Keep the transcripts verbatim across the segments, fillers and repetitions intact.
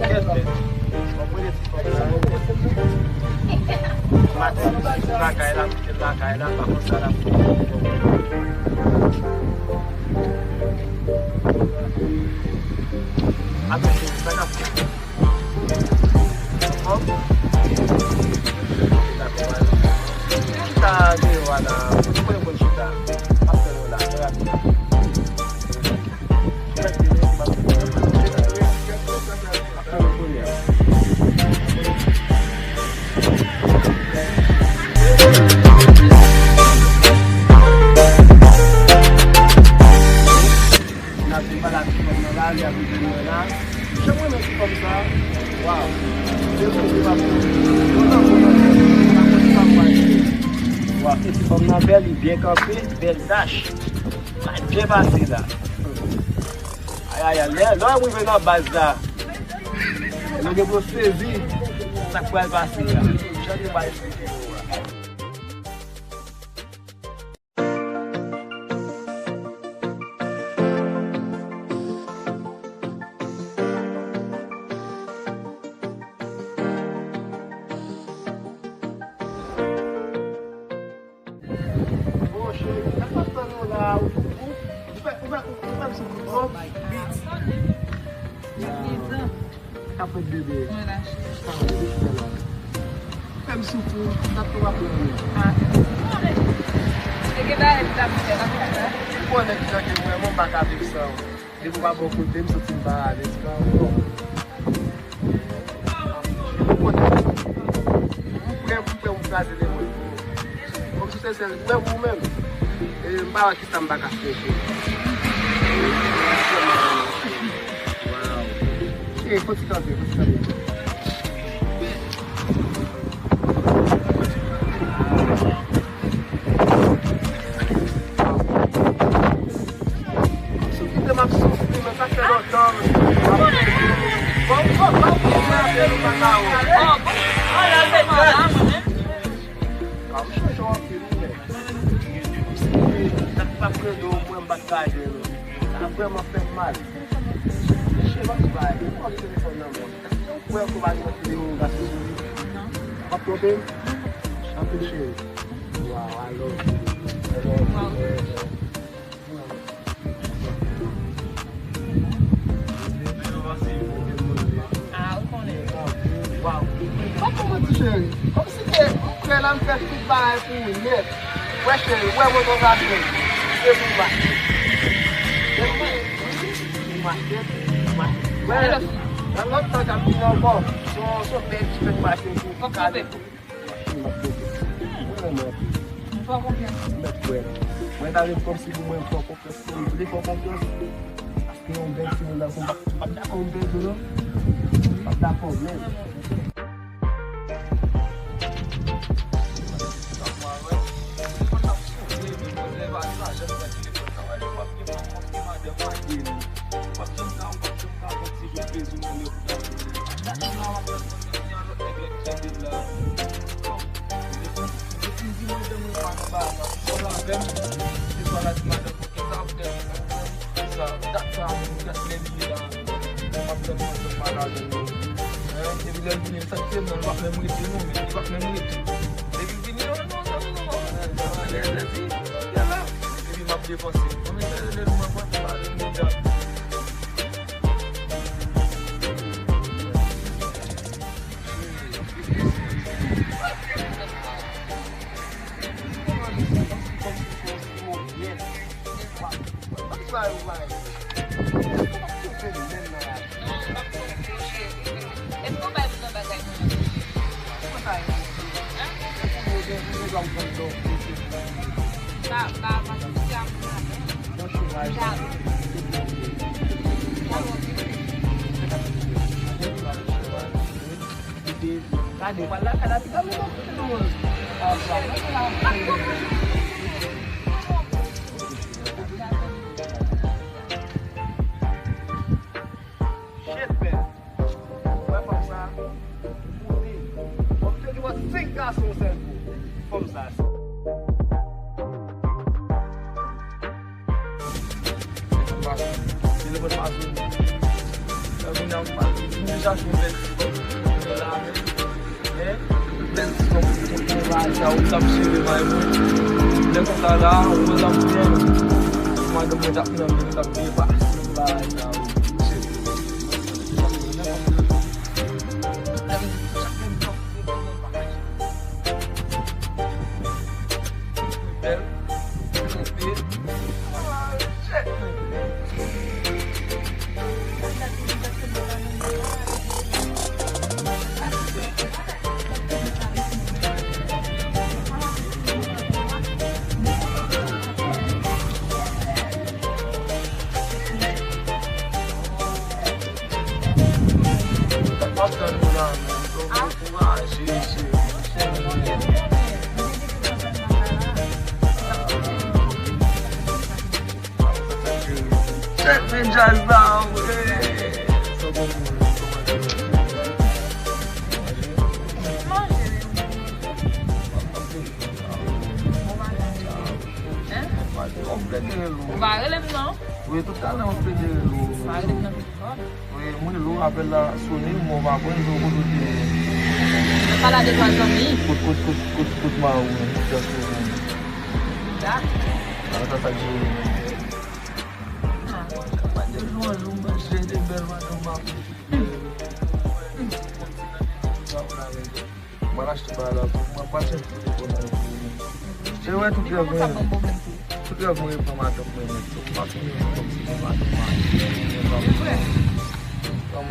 Kèt bèt. Konprann ti fanm sa. Mati lakay la, mete lakay la, pa konn sa la. Apre, sa k ap fèt? Anfòm? Chita deyò a la. Ou konnen bon chita. Ap fè nou la, trè rapid. N ap vin pale ak ti fanm nan la, li ap vin jwenn mwen la. Jan mwen renmen ti fanm sa. Waw. Se bon, se pa bon. Kontan, kontan. Waw, se ti fanm nan bèl, li byen kanpe, bèl dach. Byen pase la. Ayayay, lè, lè w rive nan baz la, nou gen pou sezi sa k pral pase a. Jan nou va esplike nou a. Bon, cheri, sa k ap tann ou la? Ou, ou, ou fè, ou fè, ou fè m soufri twòp. Sa fèt, bebe? Mwen la, cheri. Sa fèt, bebe, cheri la. Fè m soufri, sa k ap tann ou? Ah. E gen bagay ki t ap fè la, konsa. Ou konnen kijan ke mwen, mwen pa ka viv san ou. Depi w pa bò kote m, m santi m pa alèz, pa ankò. M konnen. M prè, m prè pou m kraze lemon pou ou. Kòmsi se sèl mwen pou ou menm. E m pa wè kisa m pa ka fè pou ou. Waw. E, fò ti kanpe, fò ti kanpe. Kite m ap soufri, men sa fè lontan. Bon, bon, bon, bon, bon, bon, bon, bon. Sa k pa pran do mwen, m pa t ka jwenn ou. Sa vrèman fè m mal. Mesye, m ap bay. Ou pa gen telefòn nan men w. Ou wè kòman li mete yon gason sou li? M ap twonpe m? Anpil cheri. Wow, I love you. I love you. Wow. Ah, ou konnen. Waw. Pa fè manti, cheri. Kòmsi ke m prè la, m fè tout bagay pou ou nèt. Wè, cheri, wè mwen konsa, cheri. Se pou ou mache. Se pou ou mache. Wè, nan lòt tan k ap vini ankò, se yon, se yon bèl ti fèt mache pou ou. Fòk kanpe. Machin m ap monte. Mwen renmen anpil. M fè w konfyans. M mèt kwè. Mwen ta renmen kòmsi pou mwen fè w konfyans, m vle fè w konfyans. Paske yon bèl timoun nan, m p ap, m p ap dakò m pèdi w non. M p ap dakò menm. Gade, pral lakay la, piga mwen nan kote nou. Shit, man. Wè fanm sa, ou di, w ap fè di w ap senk gason sèl kou. Fanm sa, se. Telefòn pa sou. Lè kounye a m pale, m Chache bèl ti kòb pou mwen la, men, men, bèl ti kòb pou mwen la, sa ou t ap jere bay mwen. Lè konsa la, ou wè l ap byen. Madanm mwen t ap nan men, t ap byen pase bagay sa, wi. Shit. Bèl. Check men djaz la, wi. Ou pa rele m non. Wi, tout talè ou plede rele w. Pa rele m nan. Wi, mwen rele w, apèl la sone, mwen pa konn kote w te ye. Pale a de twa zanmi. Kot, kot, kot, kot, kot mari w, just pou mwen. Dat. Ala sa, sa k jere mwen. Ah. Madanm nou anjou, mwen chèche bèl madanm mwen. Mwen achte bagay la tou, mwen pa chèche telefòn nan pou mwen. Se vre, tout rèv mwen, tout rèv mwen reponn madanm mwen nèt. So, m pa fini yon kòm si se madanm mwen. Kòm,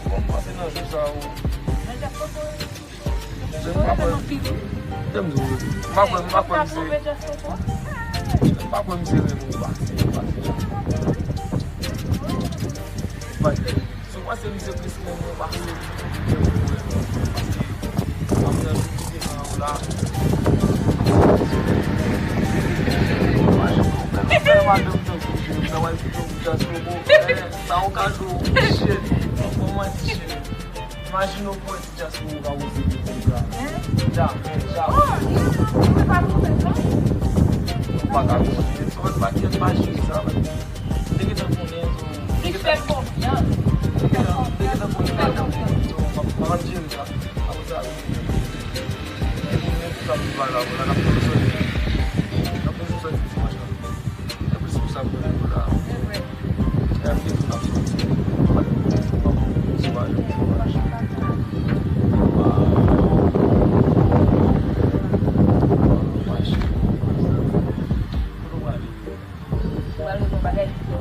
kòm panse nan jou sa ou. Men m pa kwè, tèm di w, m pa kwè, m pa kwè misye, m pa kwè misye renmen w pase, pase. But, si w panse misye plis renmen w pase, paske ap nan jou ki devan w la. Fè madanm tankou jèn, sa w al kite w pou djaz kobo, sa w ka jwe w, shit, kòman di shit. Imajine w pran ti djaz pou ou ka poze pou konsa. Hein? Ja, ja. Oh, li pa, li pa ka konnen sa. Ou pa ka konnen. Sa w pa kèt pa jere sa, man. Te gentan konnen, so. Li fè konfyans. Te gentan, te gentan konnen sa. So, pa, pa jere sa. Apre sa, e pou nou tout ap viv la, la, n ap toujou sòti. N ap toujou sòti dimanch la. E plis pou sa pou nou la. E plis pou n ap sòti. Sou pa jwenn, sou pa jwenn. Kote w prale? Pral met yon bagay ki fè.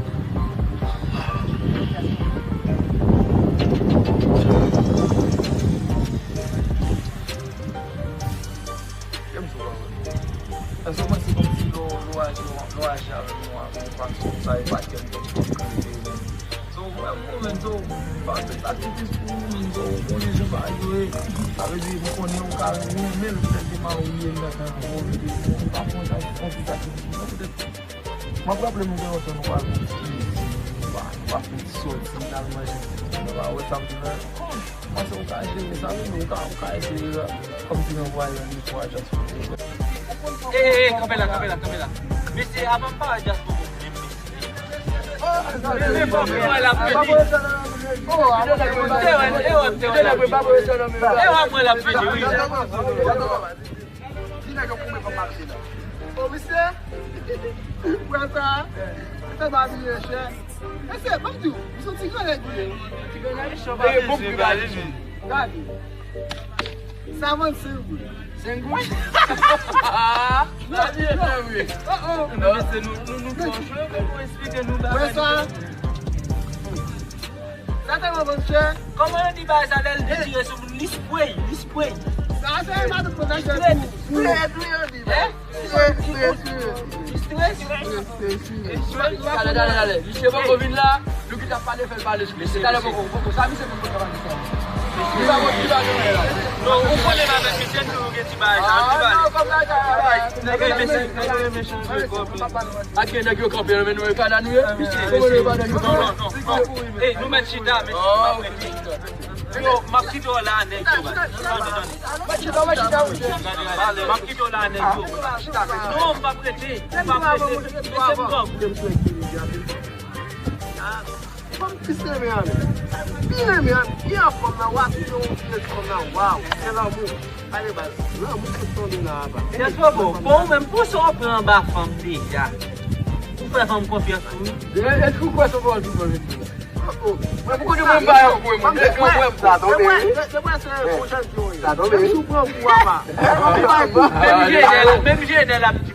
Èske w panse kòmsi lè w, lè w aji, lè w aji avèk yon, avèk yon fason konsa, e pa kè m kòmsi w ap kreye, men. So, mwen, mwen, men, so, pa fè sakrifis pou ou, men, so, ou konnen jan bagay yo ye. Sa vle di, m konnen ou ka renmen l, lè te marye l, l ta ka anvi, ou pa fè yon sa, yon ti sakrifis pou mwen, petèt. M ap raple nou gen yon tan nou pa al fè yon ti, nou pa, nou pa fè yon ti sòti, n al manje, nou pa wè sa m di la. Bon, m panse ou ka jere sa, wi, ou ka, ou ka eseye la. Kòmsi nan vwayaj, nan vwayaj, jan sou. Ey, ey, ey, kanpe la, kanpe la, kanpe la. Mesye, avan m pale djaz pou ou, men mesye. E wè, e wè, e wè, e wè, e wè, mwen l ap vini, wi. Ki nèg yo pou mwen kòm mache la? O, misye, frè sa, misye pa bliye chè. Mesye, ban m di w, misye yon ti gran nèg li ye. Ti gran nèg, chè pa bliye, chè pa bliye. Gade. Sa vann senk goud. Senk goud? Sa byen fè, wi. Oh, oh. Men mesye, nou, nou, nou pran cheve pou eksplike nou bagay. Frè sa. Sa tèlman vann chè. Kòman yo di bagay sa lè l detire sou moun? Li spray, li spray. Sa se madanm mwen achte pou, pou. Spray, spray, yo di. Hein? Spray, spray, spray. Li spray? Spray, spray, spray. Talè, talè, talè. Misye poko vin la, nou ki t ap pale, fè l pale sou misye. Talè poko, poko. Sa misye konn konn travay misye. Li pa konn, li pa konn la. Non, ou konnen m avèk misye, nou gen ti bagay sa, ti bagay. Ah, non, kòm la, sa, ti bagay. Nèg yo renmen chanje kòb. Ak gen nèg yo kanpe nan men nou, e kada nou ye. Misye, misye. Non, non, non, non. Ey, nou mèt chita, mesye. Yo, m ap kite w la, nèg yo, baz. Tande, tande. Mèt chita, mèt chita, wi. M ap kite w la, nèg yo. Non, m p ap rete. M p ap rete. Mesye, m pran. Fòm plis renmen ale. Pi renmen an, pi anfòm nan, w ap vin yon vye fanm nan, waw, se lanmou. Ale baz, lanmou tout tonbe nan apa. Yes, bobo, bon, ou menm, pou sa w pran anba fanm deja. Ou fè fanm konfyans tou wi. E, e tou kwè se ou pran tout fanm. Oh, oh. Mwen, pou kote mwen ba yo, mwen, mwen, mwen, mwen, sa tonbe, wi. Se mwen, se konjan di yo ye. Sa tonbe, wi. Si w pran kou apa. Menm Jenèl, menm Jenèl ap di.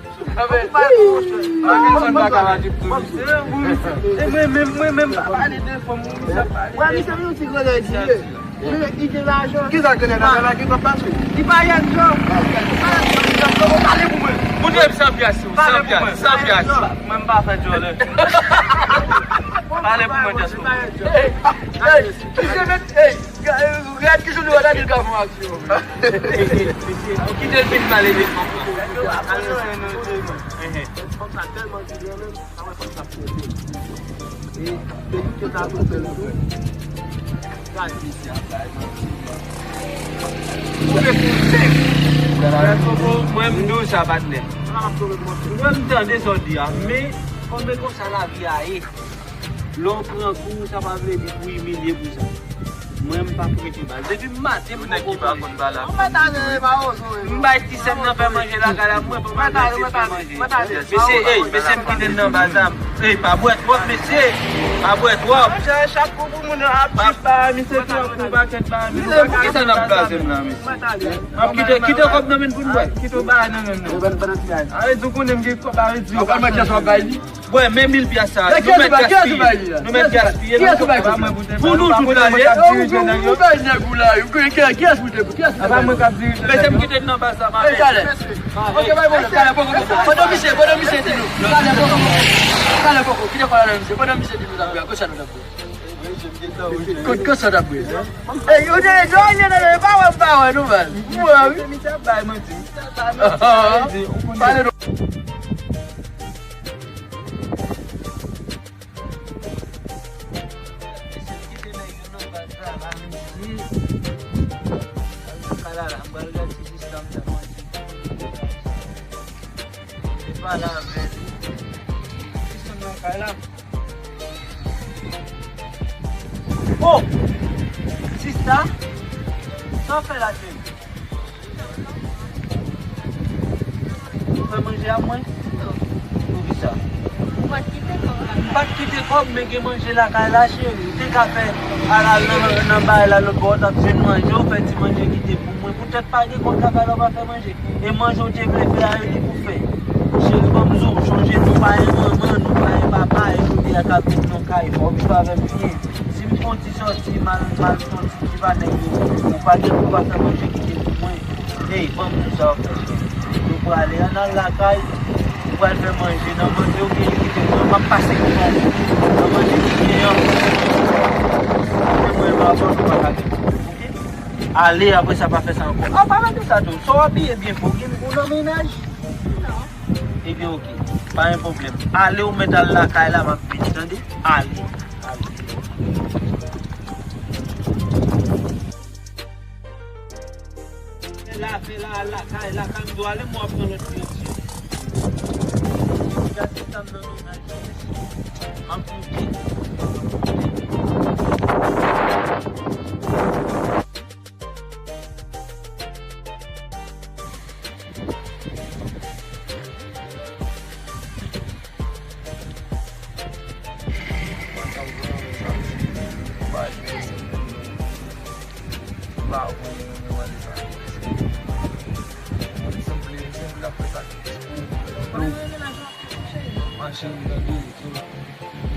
Mwen menm, mwen menm, pa pale de fanm, mwen sa pale. Wè, misye, yon ti grandè di ye. Li te lajan. Ki sa k te nèg la la ki t ap pase? Li pa yèt jan. Pale pou mwen. Moun yo san pyas, san pyas, san pyas. Mwen m pa fè djòlè. Pale pou mwen, Jason. Hey, hey, misye met, hey, gad ki jan nou gade l ka fè yon aksyon. Kite l fin pale de fanm. Fanm sa tèlman di lè menm. Sa wè fanm sa ap twonpe. E depi ke sa twonpe l tou, gad misye ap bay manti. Twonpe pou senk. Mwen m di w sa, patnè. Mwen m tande sa w di a, men konbyen konsa lavi a ye. Lè w pran kou, sa pa vle di pou w imilye pou sa. Mwen, m p ap rete baz. Depi maten, m poko manje. Ou nèg ki pa konn pale ak fanm. M bay ti sè m nan fè manje lakay la, mwen, pou m al bay ti sè m manje. Mesye, ey, mesye, m kite n nan baz la. Ey, pa bwè twòp, mesye. Pa bwè twòp. Monchè, chak kou pou moun nan ap di ba, misye tou ap pou pakèt ba, misye. Misye, poukisa n ap blaze m la, mesye? M ap kite, kite kòb nan men pou n bwè. Kite w ba nan men nan. Arete, ou konnen m gen kòb, arete. Apa mwen kè sa w bay li? Bwè, men mil pyas sa, nou mèt gaspiye. Nou mèt gaspiye, nou pa mwen pou te pou nou tout la ye. Ou bay nèg ou la, ou konnen kiyès pou te pou, kiyès pou te pou. Mesye, m kite n nan baz la, m ale. Talè. Ok, bay pwoblèm, talè poko. Pandan misye, pandan misye di nou. Talè poko. Talè poko, kite kò la nan misye. Pandan misye di nou, talè, kote sa nou t ap fè? Kot, kot sa t ap ye? Ey, ou te, yo, yo, yo, yo, pa wè, pa wè, nou baz. Ou wè, wi. Misye ap bay manti. Pale nou. Mesye, m kite nèg yo nan baz la, la, midi. Al nan kay la, la, m pral gade si sista m t ap manje. Li pale avè li. Sista m nan kay la. Oh! Sista, sa w fè la, cheri? Ou fè manje a mwen? Poukisa? Ou pa t kite kòb la? M pa t kite kòb, men gen manje lakay la, cheri. Ou te ka fè al, al nan, nan bagay la lòt bò, w t ap jwenn manje, ou fè ti manje kite pou mwen. Poutèt pa gen kòb lakay la, ou pa fè manje. E manje w te vle fè a, yo te pou fè. Cheri, ban m di w, chonje nou pa gen manman, nou pa gen papa, e kote a k ap viv nan kay, fò w viv avè m byen. Si m fè yon ti sòti, m al, m al fè yon ti, ti pa nèg yo, ou pa gen pou w pa fè manje kite pou mwen. Ey, ban m di w sa w ap fè, cheri. Nou prale, ann al lakay, ou pral fè manje, nan manje, oke, kite mwen, m ap pase pou mwen. Nan manje ki gen an. Kite mwen, nou ap fè nou pa ka gen, oke? Ale, apre sa, pa fè sa ankò. A, pa mete sa tou. Sa w abiye byen fò. Ou gen, ou nan mennaj? Non. Ebyen, oke. Pa gen pwoblèm. Ale, ou mèt al lakay la, m ap vini, tande? Ale. Ale. Fè la, fè la, al lakay, lakay, m dwe ale, m ap pran lòt kretyen. Gade sa m nan mennaj, m ap moute.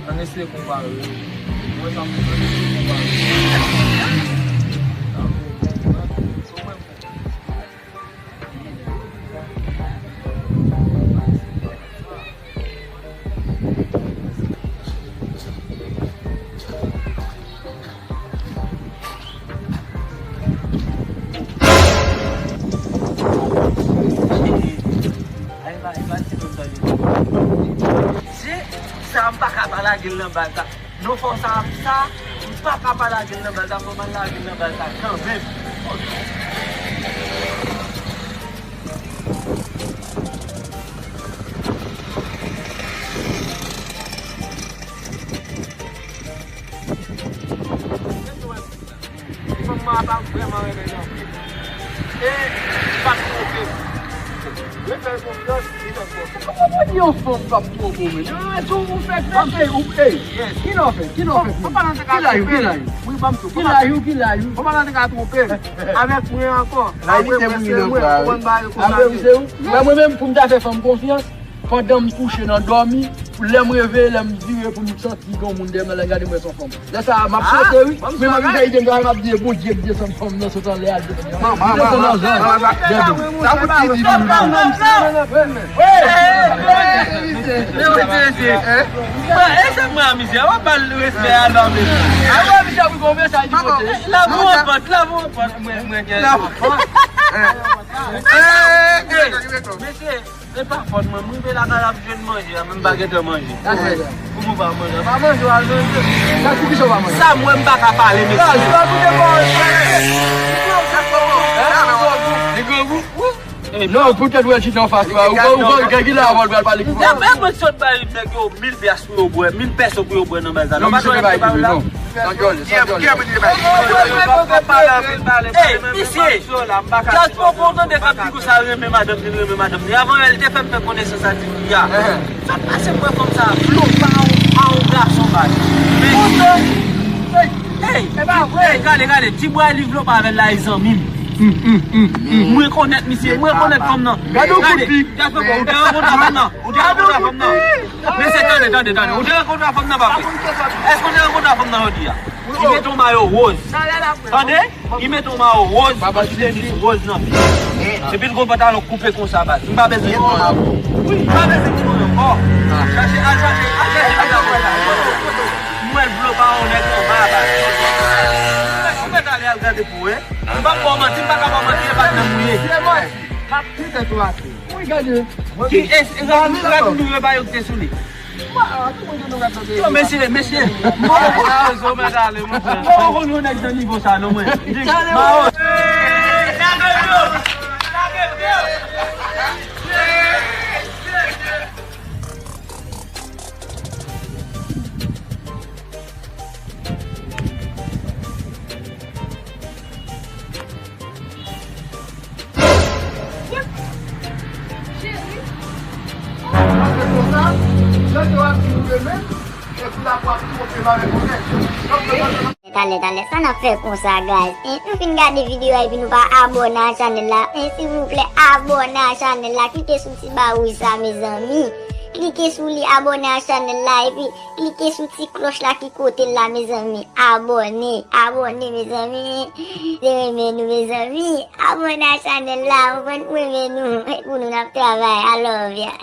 Ann eseye konpare yo. Mwen sa m ann eseye konpare yo. Se sa, m pa ka pa lage l nan baz la. Non, fò sa, sa, m pa ka pa lage l nan baz la, fò m al lage l nan baz la kanmenm. Papa m vrèman renmen l anpil. E li p ap twonpe m. Mwen fè l konfyans, li fè m konfyans. Kòman pou di yon fanm p ap twonpe w, men? Nan rezon ou fèk fèk. Ki lè w fè? Ki lè w fè? Ki laj ou? Ki laj ou? Wi, ban m tou. Ki laj ou? Ki laj ou? Papa nan te ka twonpe m. Avèk mwen ankò. Apre mwen se mwen, ou konn bagay yo konsa. Apre ou se ou? Wè mwen menm, pou m ta fè fanm konfyans, pandan m kouche nan dòmi, lè m reveye, lè m vire pou m santi gen yon moun dèyè m nan, lè m gade m wè se yon fanm. Lè sa a, m ap sote, wi. Men m ap vide ide m, m ap di, e Bondye k desann fanm nan sot anlè a, desann nan zanj. Gade. Sa pou ti di nou. E se mwen a misye, w ap ba l respè a non, mesye. A wè misye pou konbyen sa di pote. Lave yon pòt, lave yon pòt, mwen, mwen gen. Mesye, se pa fòt mwen, m rive lakay la, m jwenn manje a, men m pa gentan manje. Kòman w pa manje? Pa manje, w al manje. Sa pou kisa w pa manje? Sa m wè m pa ka pale, mesye. Non, se pa pou de pawòl. Li grangou? Wi. Non, poutèt ou wè chita anfas la, ou wè, ou wè, gen ki la avè w pral pale ki. Dapre mwen sot bay nèg yo mil pyas pou yo bwè, mil pèso pou yo bwè nan bal sa. Non, misye te bay piblik, non. San dyòl, san dyòl. Ey, misye, Jaspo, bon, tande k ap di konsa, renmen madanm li, renmen madanm li. Avan yè, li te fè m fè konesans ak tifi a. Sot pase m wè fanm sa a, Flo, pa yon, pa yon gason, baz. Men, ey, ey, gade, gade, ti bwa li vle pa avè l la, e zanmi m. Mwen konèt misye, mwen konèt fanm nan. Gade yon kout pik. Jaspo, ou te rankontre fanm nan? Ou te rankontre fanm nan? Mesye, tande, tande, tande. Ou te rankontre fanm nan, pa vre? Èske ou te rankontre fanm nan jodi a? Li mete yon mayo wòz. Tande? Li mete yon mayo wòz, yon ti tenis wòz nan pye. Epi l gon pantalon koupe konsa, baz. M pa bezwen di non. Wi, m pa bezwen di non ankò. Chache, al chache, al chache, al chache. M wè l vle pa yon nèg anba, baz. Ou mèt ale al gade pou wè. M p ap ba w manti, m pa ka ba w manti, e pa t nan mouye. M ap kite tou ate. Wi, gade. Ki es, rad nou, rad nou yo pa yo kite sou li. Yo, mesye, mesye. Mwen pa konn yon nèg nan nivo sa, non, mwen. Mwen pa konn. Talè, talè, sa n ap fè konsa, guys? En, nou fin gade videyo a epi nou pa abòne a chanèl la. En, silvouplè, abòne a chanèl la. Klike sou ti ba wouj sa, mezanmi. Klike sou li, abòne a chanèl la, epi klike sou ti klòch la ki kote l la, mezanmi. Abòne, abòne, mezanmi. Se renmen nou, mezanmi. Abòne a chanèl la, ou konprann, pou renmen nou. E pou nou n ap travay. I love ya.